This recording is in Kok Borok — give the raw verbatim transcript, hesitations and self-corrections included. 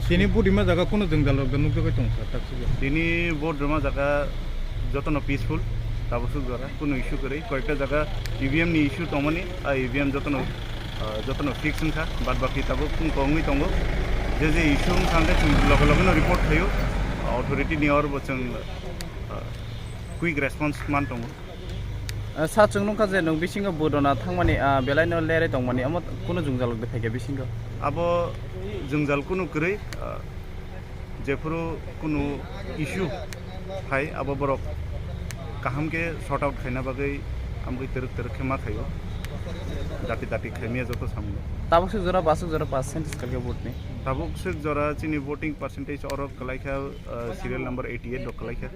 Tini vote rima jaga kuno jwngjal rok da nukjagwi tongo sir, tak sibya. Tini vote rima jaga jotono peaceful, tabuk suk jora kuno issue kwrwi. Koyekta jaga E V M ni issue tongmani, a E V M jotono, ah, jotono fix wngkha, bad baki tabuk kung kongwi tongo. Je je issue wngkha hwnkhe chwng loge loge no report khaio, authority ni oro bo chwng, ah, quick response man tongo. Ah, sa chwng nukha je nwng bisingo vote rwna thangmani, ah, belai no lerwi tongmani, omo kuno jwngjal rok de phaikha bisingo? Abo jwngjal kuno kwrwi, ah, jephuru kuno issue phai, abo borok kaham khe sort out khaina bagwi amgwi twrwk twrwk khe ma khaio, dati dati khaimya joto samung. Tabuk suk jora, basuk jora percentage kalkhe vote ni? Tabuk suk jora chini voting percentage oro kwlaikha, ah, serial number eighty eight rok kwlaikha.